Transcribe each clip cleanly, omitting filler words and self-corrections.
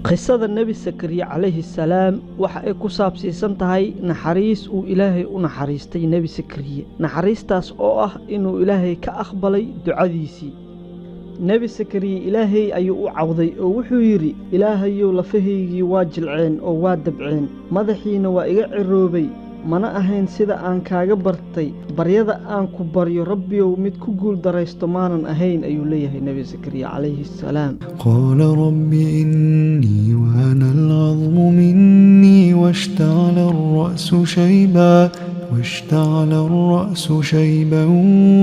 Qisada Nebi Sakariye calayhi salaam waxa ay ku saabsiisan tahay naxariis uu Ilaahay u naxariistay Nebi Sakariye, naxariistaas oo ah inuu Ilaahay ka aqbalay ducadiisii. Nebi Sakariye Ilaahay ayuu u cawday oo wuxuu yidhi: Ilaahayow, lafahaygii waa jilceen oo waa dabceen, madaxiina waa iga ciroobay, mana ahayn sida aan kaaga bartay. Baryada aan ku baryo, Rabbiyow, mid ku guul daraysto maanan ahayn, ayuu leeyahay Nebi Sakariye calayhi salaam. قال رب إني وهن العظم مني واشتعل الرأس شيبا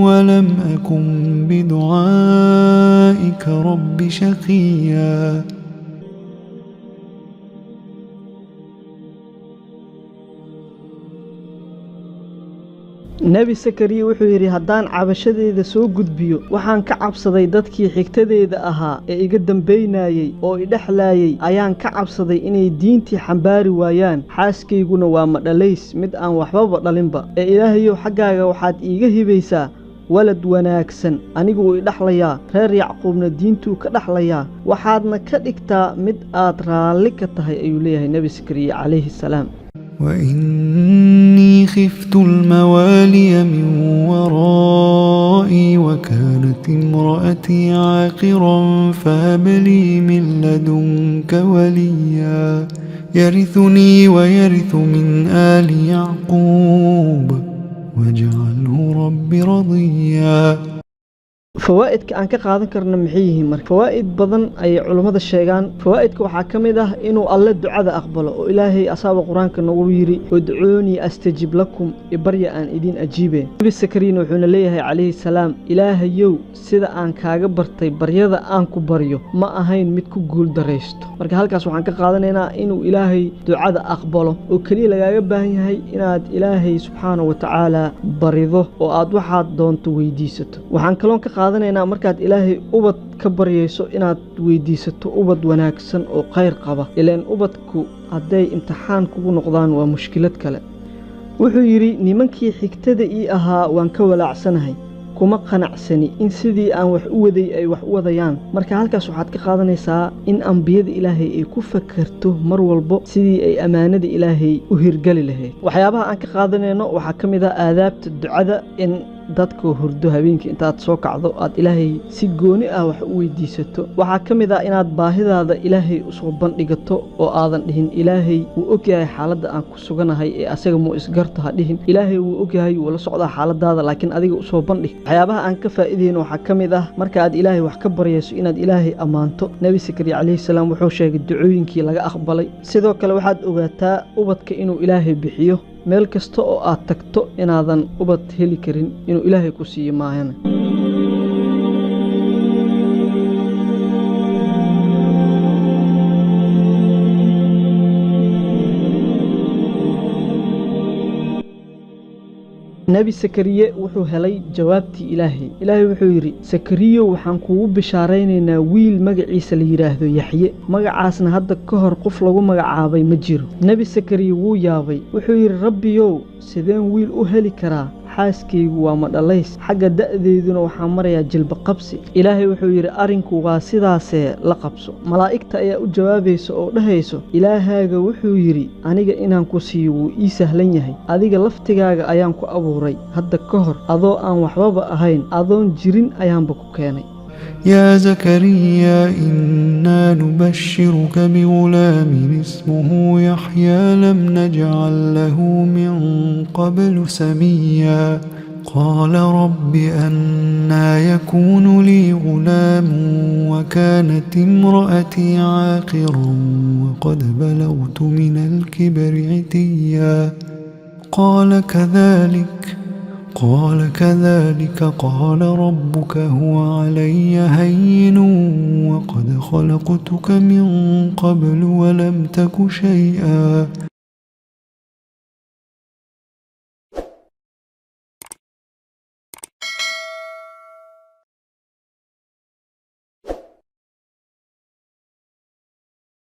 ولم أكن بدعائك رب شقيا. Nebi Sakariye wuxuu yidhi: haddaan cabashadeeda soo gudbiyo, waxaan ka cabsaday dadkii xigtadeeda ahaa ee iga dambaynayey oo idhexlaayey ayaan ka cabsaday inay diintii xambaari waayaan. Xaaskayguna waa madhalays, mid aan waxbaba dhalinba. Ee Ilaahayow, xaggaaga waxaad iiga hibaysaa walad wanaagsan. Anigu wuu idhaxlayaa, reer Yacquubna diintuu ka dhaxlayaa, waxaadna ka dhigtaa mid aad raalli ka tahay, ayuu leeyahay Nebi Sakariye calayhi salaam. وإني خفت الموالي من ورائي وكانت امرأتي عاقرا فهب لي من لدنك وليا يرثني ويرث من آل يعقوب واجعله رب رضيا. Fawaa'idka aan ka qaadan karna maxay yihiin? Marka fawaa'id badan ayay culummada sheegaan. Fawaa'idka waxaa ka mid ah inuu Alle ducada aqbalo, oo Ilaahay asaaba Qur-aanka nagu yidhi: udcuunii astajib lakum, ibarya aan idiin ajiibe. Nebi Sakariina wuxuuna leeyahay calayhi salaam: Ilaahayow, sida aan kaaga bartay baryada aan ku baryo ma ahayn mid ku guul daraysto. Marka halkaas waxaan ka qaadanaynaa inuu Ilaahay ducada aqbalo, oo keliya lagaaga baahan yahay inaad Ilaahay subxaana wa tacaala barido oo aad waxaad doonto weydiisato. Waxaan kaloon ka qaadanaynaa markaad Ilaahay ubad ka baryayso inaad weydiisato ubad wanaagsan oo khayr qaba, ilaan ubadku hadday imtixaan kugu noqdaan waa mushkilad kale. Wuxuu yidhi: nimankii xigtada ii ahaa waan ka walaacsanahay, kuma qanacsani in sidii aan wax u waday ay wax u wadayaan. Marka halkaas waxaad ka qaadanaysaa in ambiyada Ilaahay ay ku fakerto mar walbo sidii ay ammaanada Ilaahay u hirgeli lahayd. Waxyaabaha aan ka qaadanayno waxaa ka mid ah aadaabta ducada, in dadka hurdo habeenkii intaad soo kacdo aad Ilaahay si gooni ah wax u weydiisato. Waxaa ka mid ah inaad baahidaada Ilaahay usoo bandhigato oo aadan dhihin Ilaahay wuu ogyahay xaaladda aan ku suganahay ee asaga muu isgarto. Ha dhihin. Ilaahay wuu ogyahay, wuu la socdaa xaaladaada, laakiin adiga usoo bandhig. Waxyaabaha aan ka faa'iideyno waxaa ka mid ah marka aad Ilaahay wax ka baryayso inaad Ilaahay ammaanto. Nebi Sakariya calayhi salaam wuxuu sheegay ducooyinkii laga aqbalay. Sidoo kale waxaad ogaataa ubadka inuu Ilaahay bixiyo, meel kasta oo aad tagto inaadan ubad heli karin inuu Ilaahay ku siiyo maahane. Nebi Sakariye wuxuu helay jawaabtii Ilaahay. Ilaahay wuxuu yidhi: Sakariyow, waxaan kugu bishaaraynaynaa wiil magaciisa la yidhaahdo Yaxye. Magacaasna hadda ka hor qof lagu magacaabay ma jiro. Nebi Sakariye wuu yaabay. Wuxuu yidhi: Rabbiyow, sideen wiil u heli karaa? Xaaskaygu waa madhalays, xagga da'deeduna waxaa marayaa jilba qabsi. Ilaahay wuxuu yidhi: arrinku waa sidaasee la qabso. Malaa'igta ayaa u jawaabaysa oo dhahayso: Ilaahaaga wuxuu yidhi, aniga inaan ku siiyo wuu ii sahlan yahay. Adiga laftigaaga ayaan ku abuuray hadda ka hor adoo aan waxbaba ahayn, adoon jirin ayaanba ku keenay. يا زكريا إنا نبشرك بغلام اسمه يحيى لم نجعل له من قبل سميا. قال رب أنى يكون لي غلام وكانت امرأتي عاقرا وقد بلغت من الكبر عتيا. قال كذلك قال ربك هو علي هين وقد خلقتك من قبل ولم تك شيئا.